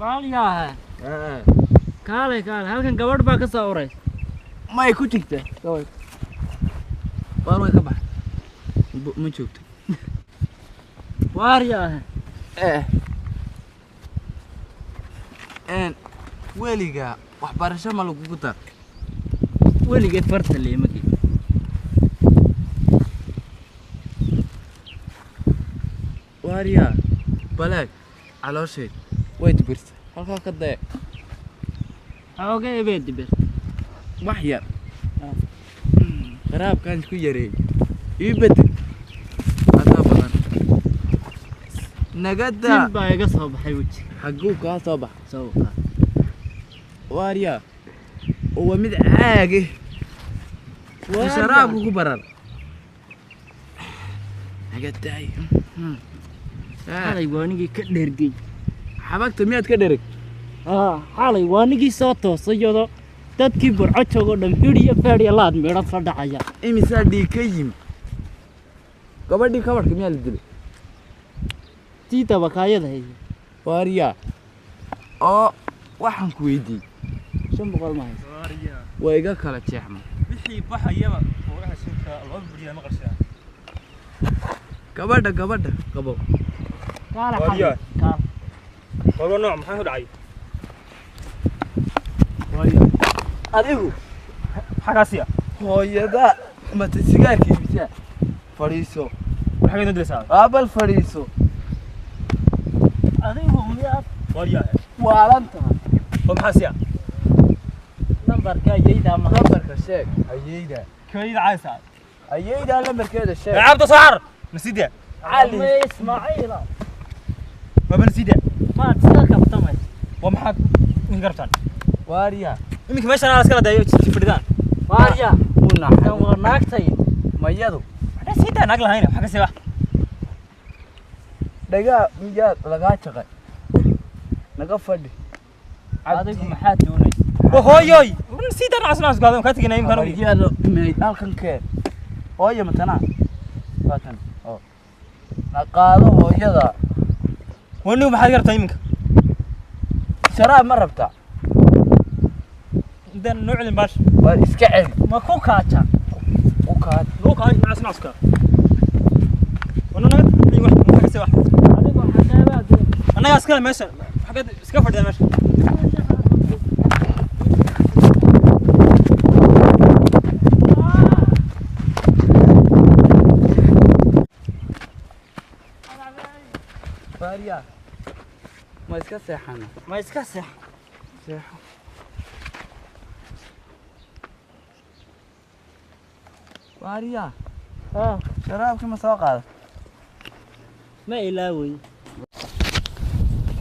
Waalyaha. Kaalay kaalay, halkan gabadh baa ka soo uraysa. May ku jirtaa gabadh? Waar way ka baxay, ma joogto. Waaryaha. Een weligaa waxbarasho ma lagugu dar? Weligeed farta leema gelin. Waaryaa, balaag caloosheed way dibirtay, halkaa ka daya. Xoogay bay dibir. Wax yar qaraabkaan isku yareeyey, ii bedel hadaa badan nagadaa. Tin baa iga soo baxay wejiga. Xagguu kaa soo baxa? Sawirka. Waaryaa, oo waa mid caage sharaabku ku barar nagadaay. Xalay waa nigii ka dhergey. Xabagta miyaad ka dhereg? Xalay waa nigii soo toosay iyadoo dadkii Burco joogoo dhan hidh iyo feedh iyo laad midho la dhacaya. Imisaa dhiig ka yimi? Gabadhii kabarhka miyaa la dilay? Tii dabakaayada hayay. Waaryaa, oo waxaan ku weydiiyey 500 ma haysa? Waa iga kala jeexmay. Wixii baxayaba fooraha shirka loo buriyaa ma qarshaa. Gabadha gabadha qabo. Kaale. Waaryaa. Xalay kaale. Waa nooc maxaa ku dhacay? Adigu. Maxaa kaa siiya? Hooyada mata sigaarka iibsaa, fadhiiso. Waxaa ka dilaysaa? Aabal, fadhiiso. Adigu miyaad Waaryaa. Waalan tahay. Oo maxaa siiya? Nambarka ayaydaa ma haysa? Lambarka sheeg ayeyda. Kooyida caaysa. Ayeyda lambarkeeda sheeg. Cabdo saar nasiida. Cali. Ma Ismaaciila. Waaba nasiida. Maad iska kabtamaysa. Waa maxaa iminka rabtaan? Waaryaa. Iminka meeshan aan iskala dayo fadhidaan. Waaryaa. Wuu Tan naxay. waa naagtay. Mayadu. Waxaa siidaa naag lahayn, waxaa ka siiya wax. Dhagaa miyaad lagaa jaqay? Naga fadhi. Adigu maxaad doonaysa? Waa hooyoy nasiida nacas nacas gaado ka tegina iminka anugu. Habaryada meyd halkan keen. Hooyo matanaa waatan oo na qaado hooyada. Wanigu maxaad ka rabtaa iminka? Sharaab ma rabtaa? Intaan noo celin baash. Waar iska celi. Ma ku kaaja? U kaad. Loo kaay nacas nacas ka wana naga wax maxaa ka siiya wax? Adigu xageebaa doonaysa? Annagaa iskale meesha, xaggeed iska fadhida meesha. Waaryaa, ma iska seexana? Ma iska seex. Seexo. Waaryaa, sharaabkii ma soo qaada? Ma ilaawey.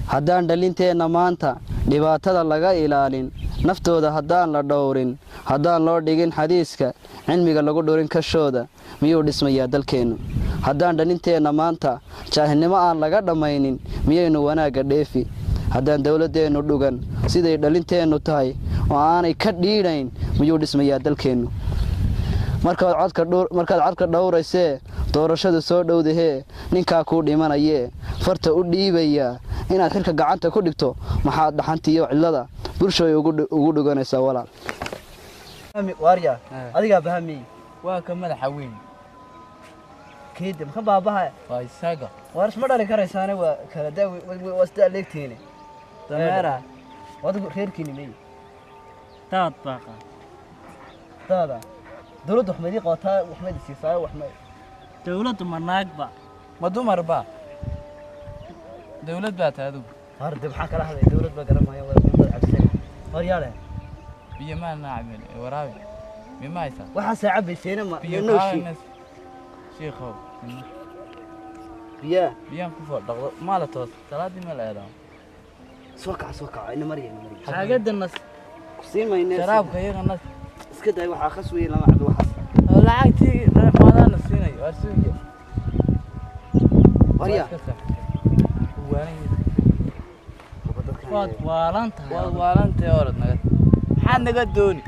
Haddaan dhalinteenna maanta dhibaatada laga ilaalin, naftooda haddaan la dhowrin, haddaan loo dhigin xadiiska cilmiga lagu dhurin kashooda, miyuu dhismayaa dalkeennu? Haddaan dhalinteenna maanta jaahilnimo aan laga dhammaynin, miyaynu wanaagga dheefi? Haddaan dowladdeennu dhugan siday dhalinteennu tahay oo aanay ka dhiidhayn, miyuu dhismayaa dalkeennu? Markaad codka markaad codka dhowraysee doorashadu soo dhowdahee, ninkaa kuu dhimanayee farta u dhiibayaa inaad xilka gacanta ku dhigto, maxaad dhaxantiiyo cidlada bulshooy ugu dhuganaysaa, walaal? Waaryaa, adigaa bahamiy. Waa ka madaxa weyn. Keeda maka baabaha? Waa isaga. Waar isma dhali karaysaane, waa kala da, waa sida leegtiine. Dameera. Adigu reerkiini mey? Daad baa qaad. Daada dowladda wax maydii qabataa? Wax mayd siisaayo? Wax may? Dowladdu ma naagba? Ma dumar ba dawlad baa tahay adigu? Waar de maxaa kala hadlay? Dowlad baa garanmaya, waa dad cabsan. Waaryaale. Biyo maa naacmin waraabi, biyo ma haysaa? Waxaa saa cabayseena ma biyo nooshi? Kaalana shiikhow. Biyaa. Biyaan ku soo dhaqdo maa la toos salaadii ma la eedaa? Soo kaca, soo kaca, ina marya, ina marya. Xaagadda nas. Ku siin mayne. Sharaabka iyaga nas. Iska day, waxaa khas weeye lama cabo waxaas. Oo lacagtii maadaana siinayo waa suugiya. Waaryaa. Waad waalan tahay. Waad waalantay, orod naga, maxaad naga dooni?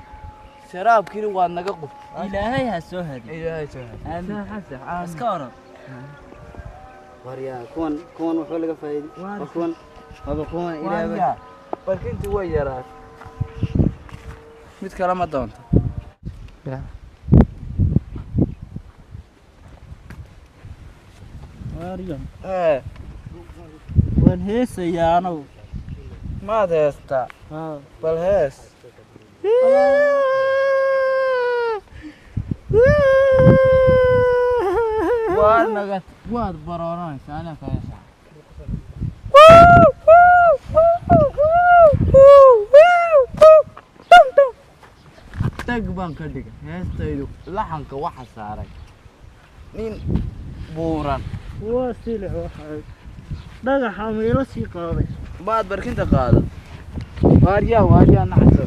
Sharaabkiina waad naga qub. Ilaahay ha soo hadiyo. Ilaahay soo hadi. Aamin. Iska orod. Waaryaa, kuwan kuwan waxba laga faa'iiday waa kuwan. Waaba kuwan ilaahay. Waaya, barkintii way yaraat, mid kale ma doonto. Waaryo. Ee. Waan heesayaa anagu. Maad heestaa? Haa. Bal hees. Waa naga waad barooranaysaa, anaa ka heesaa. Tag baan ka dhigay heestaydu, laxanka waxa saaray nin buuran. Waa silic, waxay dhagaxa meelo sii qaaday. Maad barkinta qaado. Waaryaa, waaryaa, naxaso.